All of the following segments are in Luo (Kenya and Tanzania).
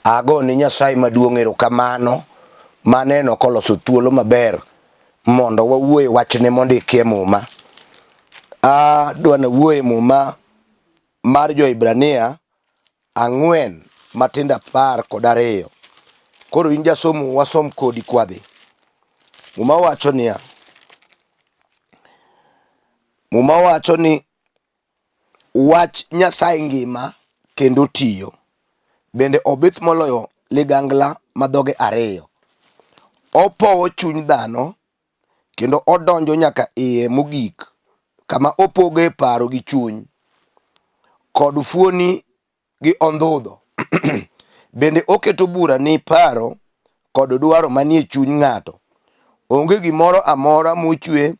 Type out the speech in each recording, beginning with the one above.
Ago ni Nyasaye maduong' erokamano maneno koloso thuolo maber mondo wawuo e wachne mondikie Muma. Adwa nawuo e Muma mar Jo-Hibrania ang'wen matindo 12. Koro in jasomo wasom kodi kwadhi. Muma wacho niya, Muma wacho ni wach Nyasaye ngima kendo tiyo, bende obith moloyo ligangla ma dhoge ariyo. Opowo chuny dhano kendo odonjo nyaka iye mogik kama opoge paro gi chuny kod fuoni gi ondhudho. Bende oketo bura ni paro kod dwaro manie chuny ng'ato. Onge gimoro amora mochwe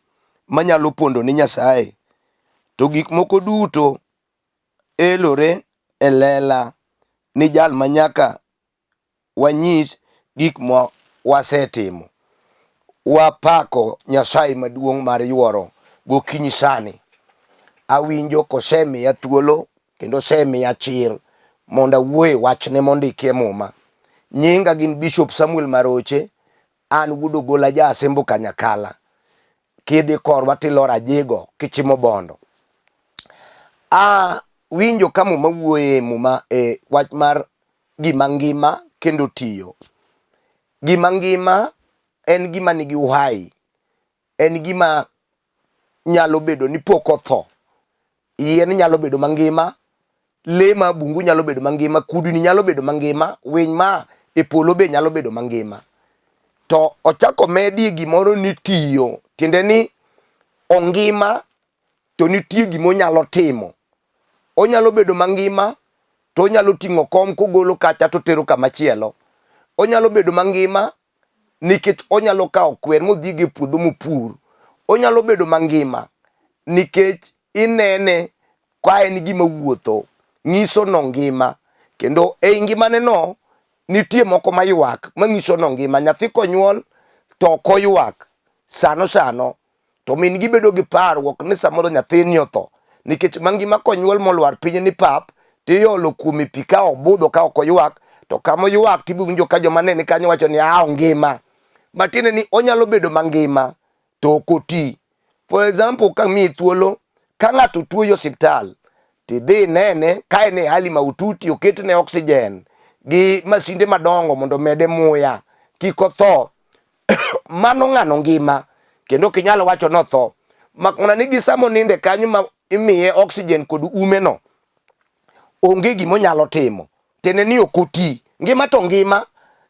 manyalo pondo ni Nyasaye, to gik moko duto elore e lela ni jal manyaka wanyis gik ma wasetimo. Wapako Nyasaye maduong' mar yuoro gokinyi sani. Awinjo kosemiya thuolo kendo osemiya chir mondo awuo e wachne mondikie Muma. Nyinga gin Bishop Samuel Maroche, an wuod Ogola ja Asembo Kanyakala. Kidhi korwa tiloro ajigo kichimo Bondo. A winjo ka Muma wuoye Muma e wach mar gima ngima kendo tiyo. Gima ngima en gima nigi uhai, en gima nyalo bedo ni pok otho. Yien nyalo bedo mangima, lee ma bungu nyalo bedo mangima, kudni nyalo bedo mangima, winy ma e polo be nyalo bedo mangima. To ochako medie gimoro ni tiyo, tiende ni ongima to nitie gima onyalo timo. Onyalo bedo mangima to onyalo ting'o kom kogolo kacha to tero kama chielo. Onyalo bedo mangima nikech onyalo kawo kwer modhigo e puodho mopur. Onyalo bedo mangima nikech inene ka en gima wuotho, ng'iso nongima kendo ei ngimane no nitie moko maywak manyiso nongima. Nyathi konyuol to ok oywak sano sano to min gi bedo gi parruok ni samoro nyathini otho nikech mangima konyuol molwar piny ni pap tiolo kuome pi ka obudho ka ok oywak to kama oywak tibo winjo ka joma nene kanyo wacho ni a ongima matiende ni onyalo bedo mangima to ok oti. For example ka miyi thuolo ka ng'ato tuo e osiptal tidhi nene ka en e hali mahututi oketne oxygen gi masinde madongo mondo omede muya kik otho mano ng'ano ngima kendo ok inyal wacho notho mak mana ni gi sama oninde kanyo ma imiye oxygen kod ume no onge gima onyalo timo tiende ni ok oti ngima to ngima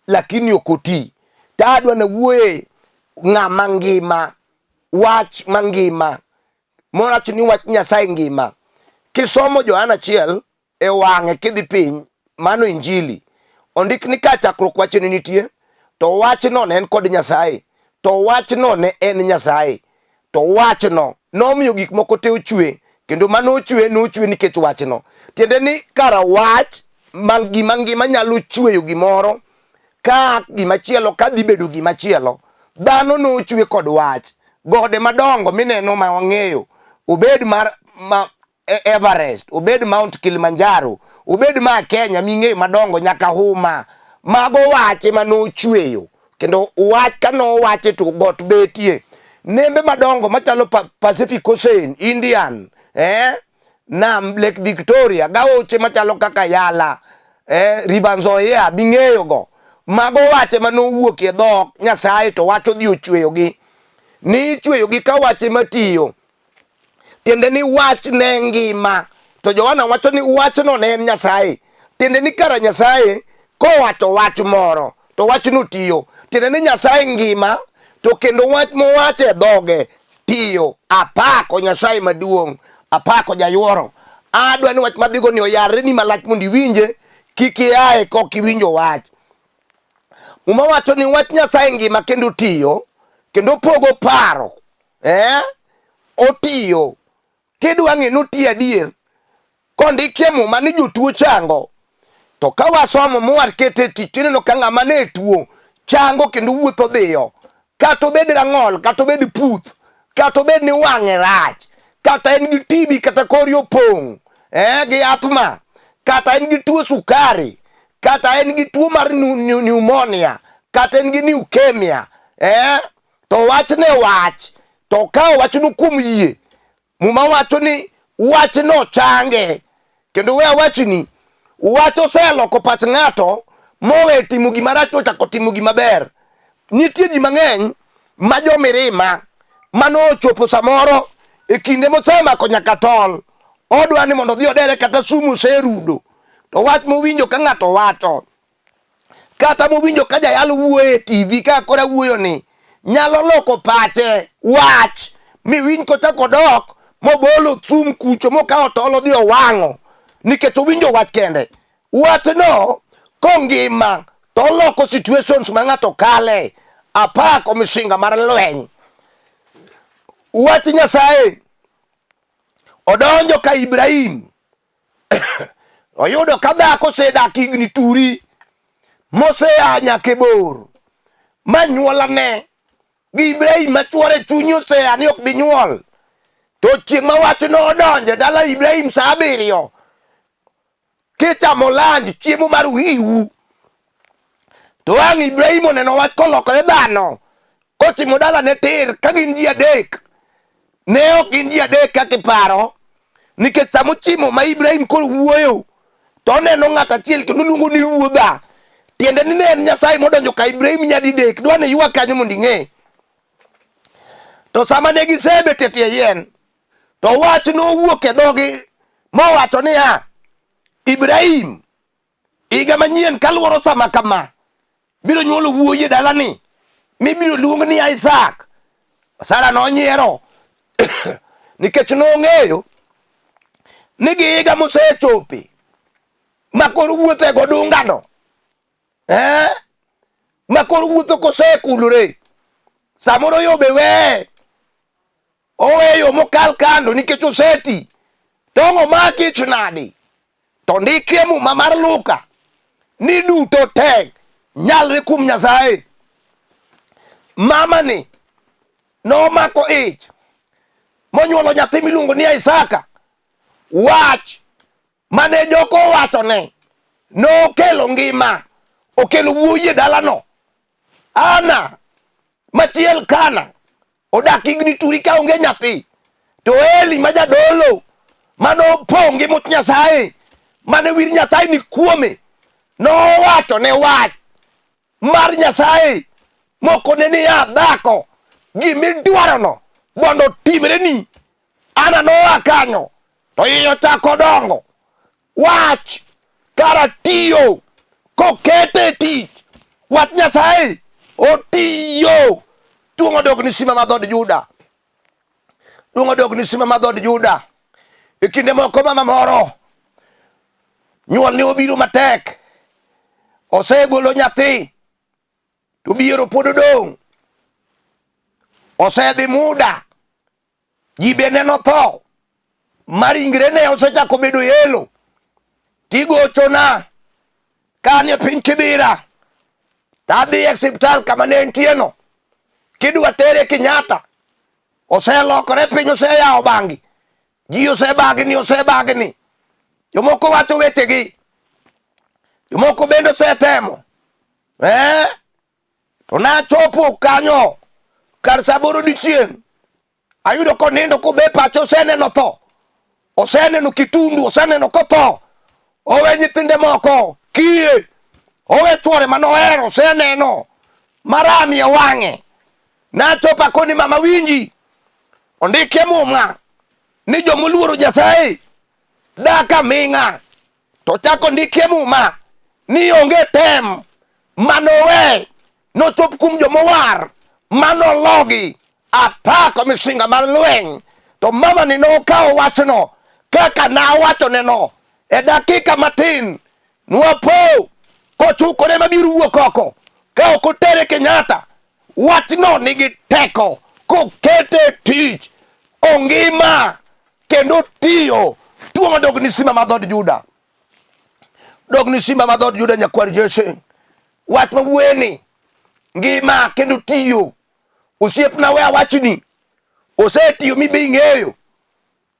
lakini ok oti to adwa nawuoye ng'ama ngima wach mangima mowach ni wach Nyasaye ngima kisomo Johana achiel e wang'e kidhi piny mano injili ondik ni ka chakruok wach ne nitie to wachno ne en kod Nyasaye to wachno ne en Nyasaye to wachno nomiyo gik moko te ochwe kendo mano ochwe nochwe nikech wachno tiende ni kara wach ma gima ngima nyalo chweyo gimoro ka gima chielo ka dhi bedo gima chielo dhano nochwe kod wach gode madongo mineno ma wang'eyo obed mar ma Everest, obed Mount Kilimanjaro, obed ma Kenya ming'eyo madongo nyaka Huma. Mago wache ma nochweyo kendo wach ka nowache to got betie. Nembe madongo machalo pa Pacific Ocean, Indian, eh? Nam Lake Victoria, gaoche machalo kaka Yala, River Nzoia ming'eyo go. Mago wache ma nowuok e dhok Nyasaye to wach odhi ochweyogi. Ni ichweyogi ka wache matiyo. Tiende ni wach ne ngima. To Johana wacho ni wachno ne en Nyasaye. Tiende ni kara Nyasaye kowacho wach moro to wachno tiyo. Tiende ni Nyasaye ngima to kendo wach mowacho e dhoge tiyo. Apako Nyasaye maduong', apako jayuoro. Adwa ni wach madhigo ni oyarre ni malach mondo iwinje, kik iaye kok iwinjo wach. Muma wacho ni wach Nyasaye ngima kendo tiyo kendo pogo paro eh? Otiyo. Kidwa ng'e notiyo adier, kondikie Muma ni jotuo chango, to ka wasomo mwakete tich tineno ka ng'ama ne tuo chango kendo wuotho dhiyo, kata obed rang'ol, kata obed puth, kata obed ni wang'e rach, kata en gi TB, kata kori opong' gi athma, kata en gi tuo sukari, Kata en gi tuo mar pneumonia, kata en gi leukemia, to wachne wach. To ka owachnu kuom yie, Muma wacho ni wachno change. Kendo we awachni, wach oseloko pach ng'ato mowe timo gima rach to ochako timo gima ber. Nitie ji mang'eny ma jomirima mano ochopo samoro e kinde mosemako nyaka tol, odwa ni mondo odhi odere kata sumu oserudo, to wach mowinjo ka ng'ato wacho kata mowinjo ka jayalo wuoyo e TV ka kora wuoyo ni nyalo loko pache wach miwinj kochako dok mobolo thum kucho mokawo tol odhi owang'o nikech owinjo wach kende. Wachno kongima to oloko situations ma ng'ato kale. Apako misinga mar lweny. Wach Nyasaye odonjo ka Ibrahim oyudo ka dhako osedak higni turi mosea nyaka e bor ma nyuolane gi Ibrahim ma chwore chunye osea ni ok bi nyuol. To chieng' ma wachno odonjo e dala Ibrahim sa 7 kichamo lanj chiemo mar wiu, to ang' Ibrahim oneno wach kolokore dhano kochimo dalane tir ka gin ji 3. Ne ok gin ji 3 kaka iparo, nikech sama ochimo ma Ibrahim koro wuoyo to oneno ng'at achiel kendo oluongo ni ruodha. Tiende ni ne en Nyasaye modonjo ka Ibrahim nyadidek. Dwa ni ywak kanyo mondo ing'e. To sama ne gisebet e tie yien, to wach nowuok e dhogi mowacho niya, Ibrahim, higa manyien kaluoro sama kama, biro nyuolo wuoyi e dalani mibiro luong ni Isaac. Sara nonyiero nikech nong'eyo ni gi higa mosechope ma koro wuothe godungano, ma koro wuotho kosekulore, samoro yo be weye, oweyo mokal kando nikech oseti. To omaki ich nadi? To ndikie Muma mar Luka ni duto te nyalre kuom Nyasaye. Mama ni nomako ich monyuolo nyathi miluongo ni Isaka. Wach mane joko owachone nokelo ngima, okelo wuoyi e dalano. Ana machiel Kana odak higni turi ka onge nyathi, to Eli ma jadolo mane opong' gi much Nyasaye, mane wir Nyasaye ni kuome, nowacho ne wach mar Nyasaye mokone niya, dhako, gimidwarono mondo otimreni. Ana noa kanyo to iye ochako dongo. Wach kara tiyo kokete e tich. Wach Nyasaye otiyo. Duong' odog ni simba mar dhood Juda. Duong' odog ni simba mar dhood Juda. E kinde moko mama moro nyuol ne obiro matek, osegolo nyathi to biero pod odong', osedhi muda, ji be neno tho ma ringrene osechako bedo yelo. Tigochona ka an e piny Kibira, tadhi e osiptal kama ne entieno, kidwa tere Kenyatta, oselokore piny, oseyawo bangi, ji osebagni, osebagni. Jomoko wacho wechegi, jomoko bende osetemo. To nachopo kanyo kar sa 8 odiechieng', ayudo konindo kobe pache, oseneno tho, oseneno kitundu, oseneno kotho, owe nyithinde moko kiye, owe chwore manohero, oseneno marami e wang'e. Nachopo akoni mama winji, ondikie Muma ni jomoluoro Nyasaye dak aming'a. To chako ndikie Muma ni onge tem manowe nochop kuom jomowar manologi. Apako misinga mar lweny. To mama ni nokawo wachno kaka nawachoneno. E dakika matin nwapo kochukore mabiro wuok oko ka ok otere Kenyatta. Wachno nigi teko kokete tich, ongima kendo tiyo. Tuo dog ni simba mar dhood Juda, dog ni simba mar dhood Juda, nyakwar Jesse. Wach ma wuoyeni ngima kendo tiyo. Osiepna, we awachni, osetiyo mibe ing'eyo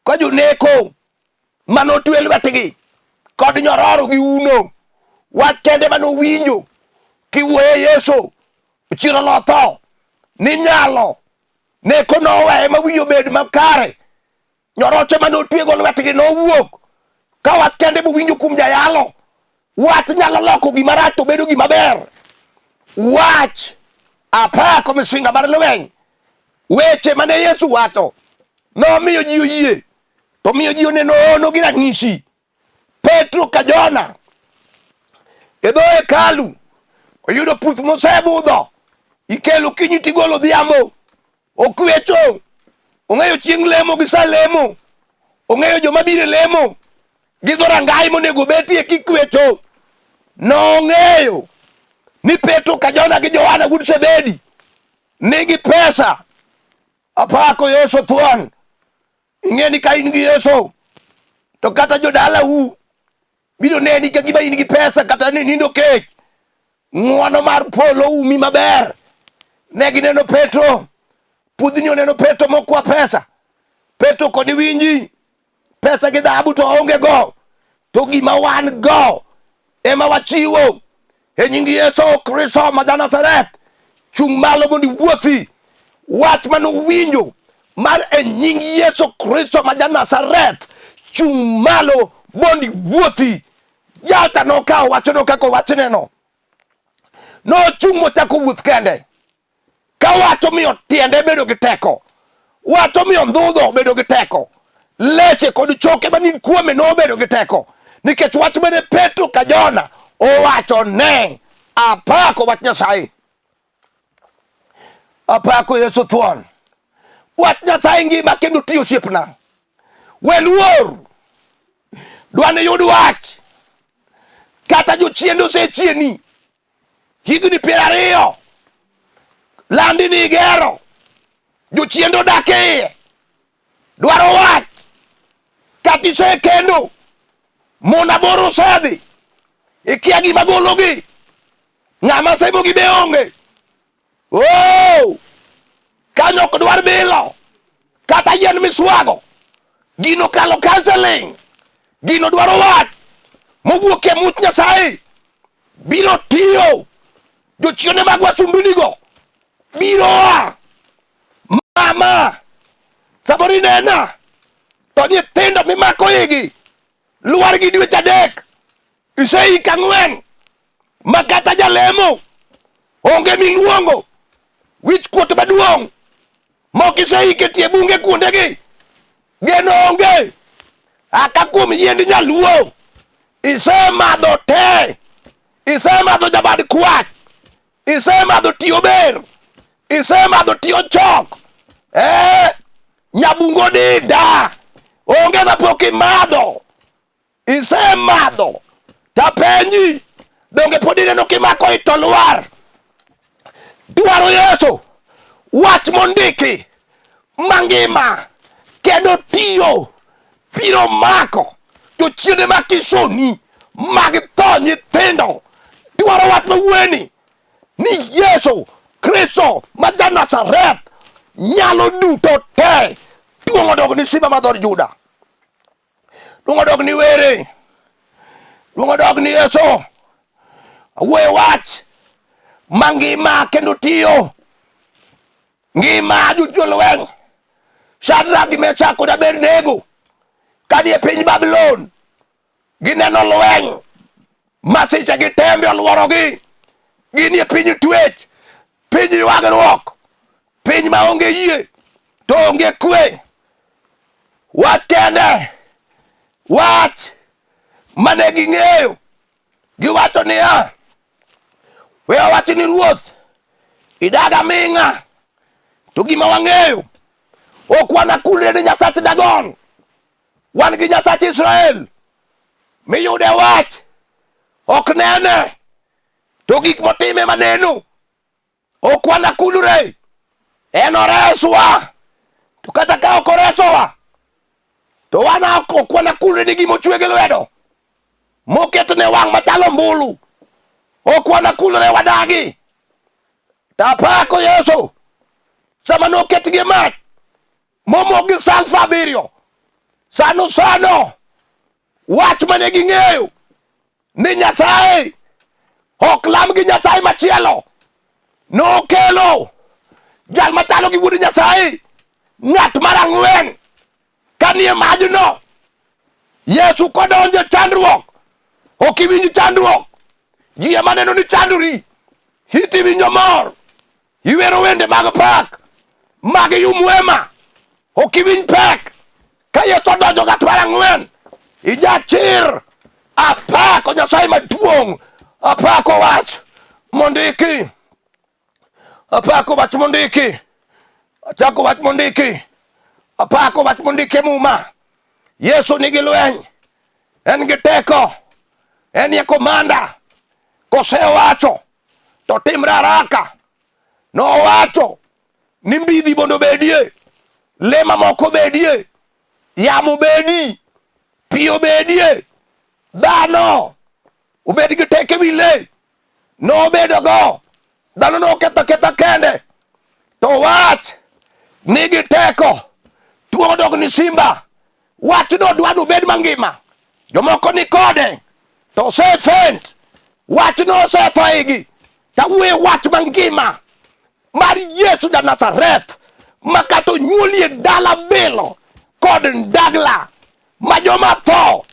ka joneko mane otwe lwetgi kod nyororo gi uno. Wach kende mane owinjo kiwuoye Yesu ochiro lotho ni nyalo neko noweye ma wiye obed makare. Nyoroche mane otwego lwetgi nowuok ka wach kende mowinjo kuom jayalo. Wach nyalo loko gima rach to bedo gima ber. Wach apako misinga mar lweny. Weche mane Yesu wacho nomiyo ji oyie to miyo ji oneno hono gi ranyisi. Petro ka Jona e dho hekalu oyudo puth mosebudho ikelo okinyi tigolo odhiambo okwecho ong'eyo chieng' lemo gi sa lemo ong'eyo joma biro e lemo gi dho rangai monego betie kikwecho nong'eyo ni Petro ka Jona gi Johana wuod Zebedi nigi pesa apako Yesu thuon Ing'e ni ka in gi Yesu to kata jodalau biro neni ka gima in gi pesa kata ni nindo kech. Ng'wono mar polo umi maber. Ne gineno Petro, pudhni oneno Petro mokwa pesa. Petro koni winji, pesa gi dhahabu to onge go, to gima wan go ema wachiwo e nying Yesu Kristo ma ja-Nazareth, chung' malo mondo iwuothi. Wach mane uwinjo mar e nying Yesu Kristo ma ja-Nazareth, chung' malo mondo iwuothi. Jalta nokawo wachno kaka owachneno. Nochung' mochako wuoth kende. Ka wach omiyo tiende bedo gi teko, wach omiyo ndhudho bedo gi teko, leche kod choke mani kuome nobedo gi teko, nikech wach mane Petro ka Jona owacho ne. Apako wach Nyasaye, apako Yesu thuon. Wach Nyasaye ngima kendo tiyo osiepna. We luor, dwa ni yud wach, kata jochiende osechieni higni 20 landi ni igero jochiende odak e iye dwaro wach kata isekendo mon aboro osedhi ikia gima gologi ng'ama sebogi be onge Oh! Kanyo ok dwar bilo kata yien miswago gino kalo counseling gino dwaro wach mowuok e much Nyasaye biro tiyo jochiende mag wasumbinigo biro a mama samoro inena to nyithindo mimako igi lwar gi dweche 3 iseik 4 ma kata jalemo onge miluongo wich kuot maduong' mok iseik e tie bunge kuondegi geno onge aka kuom yiend nyaluo isemadho te isemadho jabad kwach isemadho tiyo ber isemadho tiyo chok eh, nyabungo dida onge mapok imadho Isemadho tapenji, donge pod ineno kimako i to lwar? Dwaro Yesu, wach mondiki mangima kendo tiyo biro mako jochiende ma kisoni mag tho nyithindo. Dwaro wach mawuoyeni ni Yesu Kristo ma ja-Nazareth nyalo duto te. Duong' odog ni simba ma dhood Juda. Duong' odog ni were. Duong' odog ni Yesu. Awuoyo wach mangima kendo tiyo. Ngima jolweny. Shadrach gi Meshach kod Abednego kanie piny Babulon gineno lweny, masiche gi tembe olworogi, ginie piny twech, piny ywagruok, piny ma onge yie to onge kwe. Wach kende, wach mane ging'eyo, giwacho niya, we wawach ni ruoth idag aming'a, to gima wang'eyo ok wanakulre ni Nyasach Dagon, wan gi Nyasach Israel miyude wach ok nene to gik motime maneno ok wanakulre en oreswa to kata ka ok oresowa to wan ok wanakulre ni gima ochwe gi lwedo moketne wang' machalo ombulu ok wanakulre wadagi tapako Yesu sama noketgi e mach momok gi salfa 7 sano sano wach mane ging'eyo ni Nyasaye Ok lam gi Nyasaye machielo. Nokelo jal machalo gi wuod Nyasaye, ng'at mar ang'wen kanie majno. Yesu kodonjo e chandruok, ok iwinj chandruok. Ji ema neno ni chandori, iti winjo mor, iwero wende mag pak, mag yum wema, ok iwinj pek. Ka Yesu odonjo ng'at mar ang'wen, ijachir. Apako Nyasaye maduong', apako wach mondiki, apako wach mondiki, achako wach mondiki, apako wach mondiki e Muma. Yesu nigi lweny, en gi teko, en ye komanda. Kosewacho to timre haraka. Nowacho ni mbidhi mondo obedie, le mamoko obedie, yamo obedi, pi obedie, dhano obed gi teko e wi le. Nobedogo, dhano noketho aketha kende, to wach nigi teko. Tuo odok ni simba, wachno dwa ni obed mangima. Jomoko ni kode to osefent, wachno osetho igi. Tawuoye wach mangima mar Yesu ja Nazareth ma kata onyuoli e dala bilo kod ndagla ma joma tho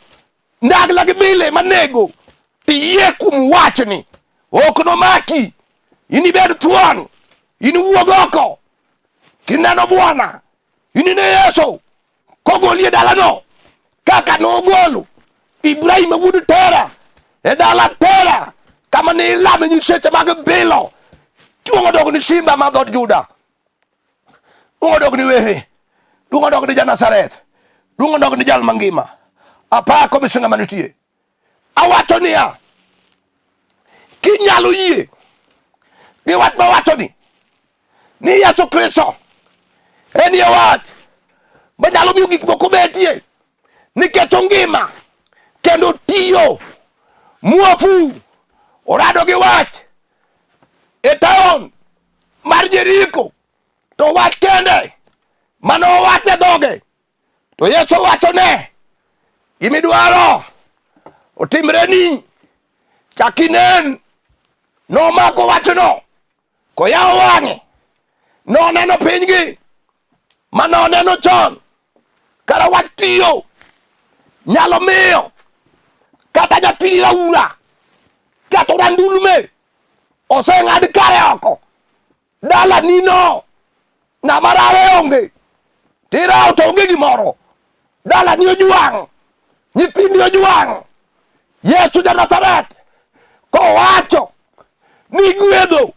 ndagla gi bile manego tiyie kuom wachni ok nomaki inibed thuon iniwuog oko kineno Bwana inine Yesu kogoli e dalano kaka nogolo Ibrahim wuod Tera e dala Tera kama ne ilame nyiseche mag bilo. Duong' odog ni simba mar dhood Juda, duong' odog ni were, duong' odog ni ja-Nazareth, duong' odog ni jal mangima. Apako misunga manitie. Awacho niya, kinyalo yie gi wach mawacho ni ni Yesu Kristo en ye wach manyalo miyo gik moko betie nikech ongima kendo tiyo. Muofu orado gi wach e taon mar Jeriko, to wach kende mane owach e dhoge To Yesu owachone, gimidwaro otimreni, chak inen. Nomako wachno koyawo wang'e, noneno pinygi ma noneno chon. Kara wach tiyo nyalo miyo kata nyathini raura kata randulme oseng'ad kare oko Dalanino ng'ama rawe onge, tirawo to onge gimoro. Dalani ojwang', nyithindi ojwang'. Yesu ja Nazareth kowacho ni gwedho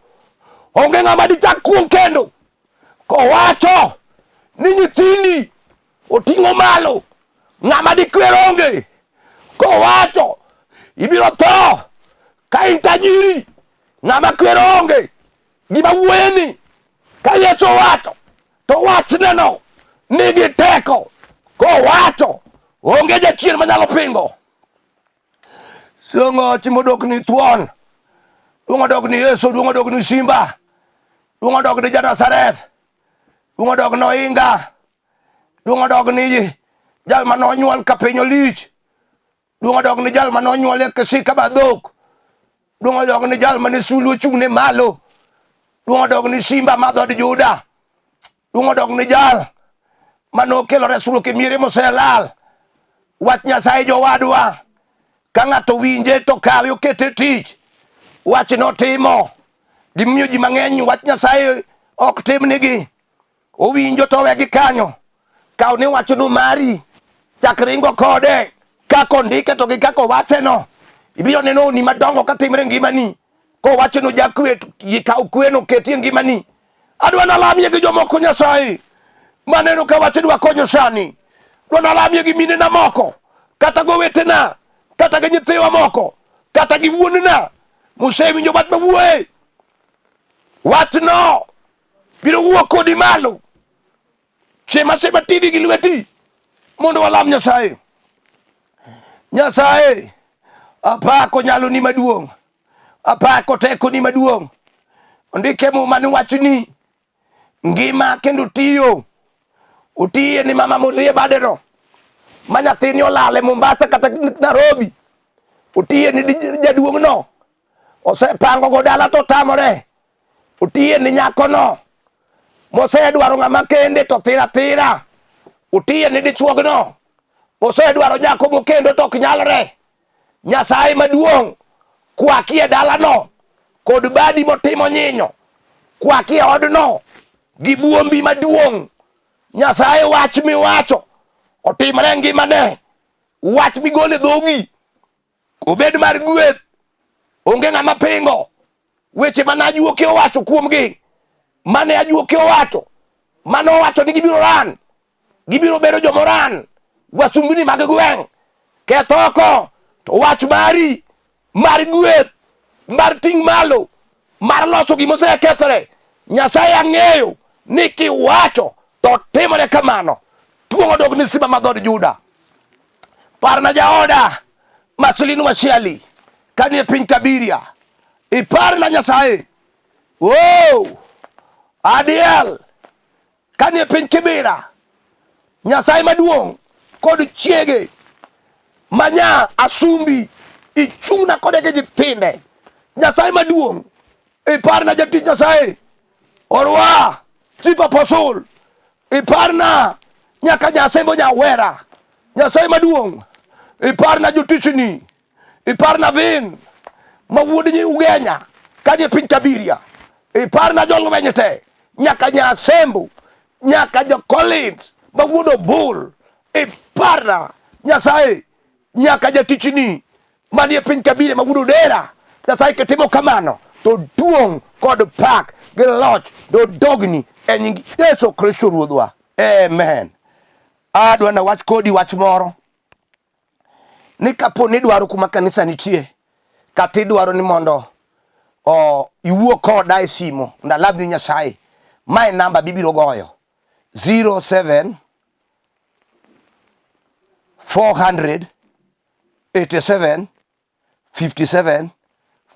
onge ng'ama dichak kuong' kendo. Kowacho ni nyithindi oting'o malo ng'ama dikwer onge. Kowacho ibiro tho ka in tajiri ng'ama kwer onge. Gima wuoye ni ka Yesu owacho to wachneno nigi teko. Kowacho onge jachien manyalo pingo. Songo chimodok ni thuon. Duong' odok ni Yesu, duong' odok ni Simba. Duong' odok ni ja-Nazareth. Duong' odok ni Oinga. Duong' odok ni jal mane onyuol ka piny olich. Duong' odok ni jal mane onyuol e kisika mar dhok. Duong' odok ni jal mane sulwe ochung'ne malo. Duong' odok ni simba mar dhood Juda. Duong' odok ni jal mane okelo resruok e miere moselal. Wach Nyasaye jowadwa, ka ng'ato winje to kawe okete e tich. Wach notimo. Gimomiyo ji mang'eny wach Nyasaye ok timnigi. Owinjo to wegi kanyo. Kaw ni wachno mari. Chak ringo kode kaka ondike to gi kaka owacheno. Ibiro neno honni madongo katimre e ngimani. Kowachno jakwe, kaw kweno keti e ngimani. Adwa nalamie gi jomoko Nyasaye maneno ka wach dwa konyo sani. Dwa nalamie gi minena moko, kata gowetena, kata gi nyithiwa moko, kata gi wuonena mosewinjo wach mawuoye. Wachno biro wuok kodi malo. Sema sema TV gi lweti mondo walam Nyasaye. Nyasaye, apako nyaloni maduong', apako tekoni maduong'. Ondike Muma ni wachni ngima kendo tiyo. Otiye ni mama morie badeno ma nyathini olal e Mombasa kata Nairobi. Otiye ni jaduong'no. Osepango go dala to tamore. Otiye ni nyakono mosedwaro ng'ama kende to thira thira. Otiye ni dichuogno mosedwaro nyako mokendo to ok nyalre. Nyasaye maduong' kwakie dalano kod badi motimo nyinyo, kwakie odno gi buombi maduong'. Nyasaye wach miwacho otimre e ngimane, wach migolo e dhogi obed mar gweth. Onge ng'ama pingo weche mane ajuoke owacho kuomgi, mane ajuoke owacho, mane owacho ni gibiro ran, gibiro bedo jomoran, wasumbini mag gweng'. Keth oko to wach mari mar gweth, mar ting' malo, mar loso gima osekethore. Nyasaye ang'eyo ni kiwacho to timore kamano. Tuong' odog ni simba ma dhood Juda. Parna jaoda Marceline Washiali kanie piny Kabiria. Iparna Nyasaye. Oh, adiel kanie piny Kibira. Nyasaye maduong' kod chiege manya Asumbi ichung'na kode gi nyithinde. Nyasaye maduong' iparna jatich Nyasaye Orwa Chief Apostle iparna nyaka Nyasembo Nyawera. Nyasaye maduong' iparna jotichni, iparna Vin ma wuod nyi Ugenya kanie piny Kabiria, iparna jolweny te nyaka Nyasembo nyaka jo Collins ma wuod Obul, iparna Nyasaye nyaka jatichni manie piny Kabiria ma wuod Odera. Nyasaye kitimo kamano to duong' kod pak gi loch dodogni e nying Yesu Kristo Ruodhwa. Amen. Adwa na wach kodi wach moro ni kapo ni idwaro kuma kanisa nitie kata idwaro ni mondo o, iwuo koda e simo mondo alamni Nyasaye, mae namba bibiro goyo 07 400 87 57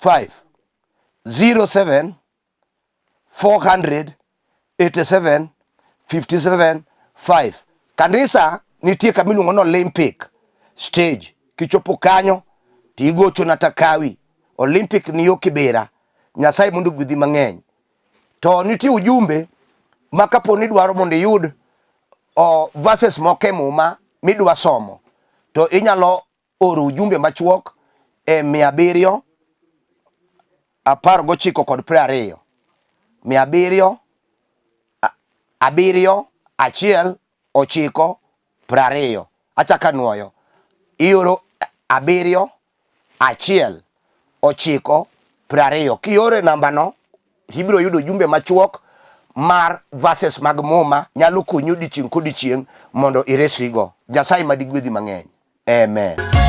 5 07 487 57 5. Kanisa nitie kama iluongo ni Olympic stage. Kichopo kanyo tigochona takawi. Olympic ni yo Kibera. Nyasaye mondo ogwedhi mang'eny. To nitie ujumbe ma kapo ni idwaro mondo iyud o, verses moko e Muma midwa somo to inyalo oro ujumbe machuok e 719 kod 20 700 7 1 9 20. Achako anuoyo, ioro 7 1 9 20. Kioro e nambano ibiro yudo ujumbe machuok mar verses mag Muma nyalo konyi odiechieng' kodiechieng' mondo iresrigo. Nyasaye madigwedhi mang'eny. Amen.